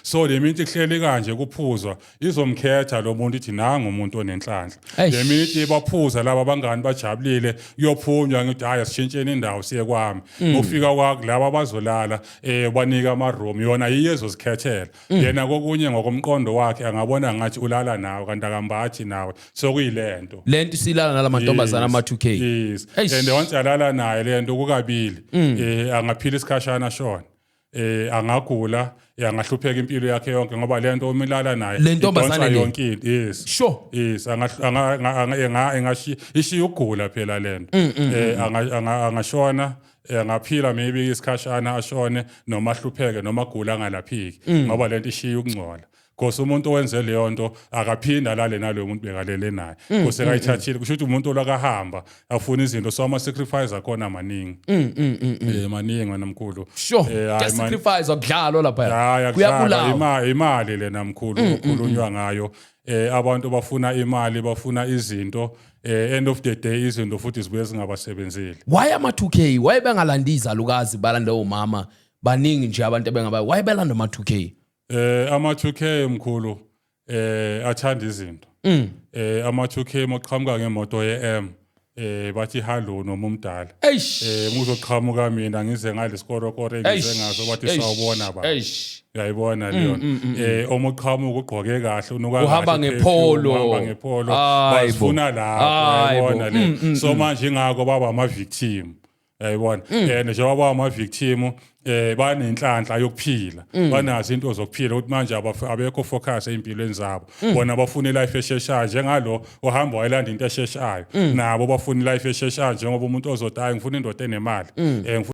So le minute kuhleli kanje kuphuzwa, izomkhetha lo muntu, ithi nangu umuntu onenhlanhla. Eish. Le minute baphuza laba bangani bajabulile, kuyophunywa, ngithi hayi, asishintsheni indawo siye kwami. Ufika kwakho laba bazolala, banika ama room, yona yiyo ezozikhethela. Yena kokunye ngokomqondo wakhe angabona ngathi ulala nawe, kanti akambathi nawe, sokuyilento. Lento isilala nalamantombazana ama 2K. Yes. Eish. And once alala naye lento kukabili, angaphila isikhashana shona, angagula, angahlupheka impilo yakhe yonke, ngoba lento uma ilala naye Le ntombazane idonsa le? yonke into, yes. Yes, anga ishiya ukugula phela lento. Angashona, angaphila maybe isikhashana ashone, noma ahlupheke noma agula angalaphiki, ngoba lento ishiya ukungcola. 'Cause umuntu owenze leyo nto akaphinda alale naloyo muntu bekalele naye. Kose kayithathile, kusho ukuthi umuntu olakahamba afuna izinto, so ama sacrifice akhona maningi. Maningi wena mkhulu. Hayi man. Sacrifice, akudlalwa lapha. Hayi, akudlalwa. Kuyabulawa. Imali lena mkhulu okhulunywa ngayo. Abantu bafuna imali, bafuna izinto, end of the day izinto futhi zibuye zingabasebenzeli. Why ama 2K? Why bengalandi izalukazi, balanda omama? Baningi nje abantu ebengaba, why belanda ama 2K? Ama 2K mkhulu athanda izinto. Ama 2K moqhamuka ngemoto ye-M, bathi hello noma umdala. Eish. Muzoqhamuka mina ngize ngalesikoro ngize ngaso, bathi sawubona ba. Eish. Uyayibona leyo. Uma uqhamuka ugqoke kahle, unuka Uhamba kahle, ngePolo. uhamba ngePolo. Hayi bo. Basifuna lapho, Hayi bo. uyayibona le. So manje ingakho baba ama victim. Uyayibona? Njengoba baba ama victim, banenhlanhla yokuphila. Banazo into zokuphila ukuthi manje abekho focus empilweni zabo. Bona bafuna ilife esheshayo, njengalo ohamba wayelanda into esheshayo. Nabo bafuna ilife esheshayo, njengoba umuntu ozodaya, ngifuna indoda enemali. Ngifuna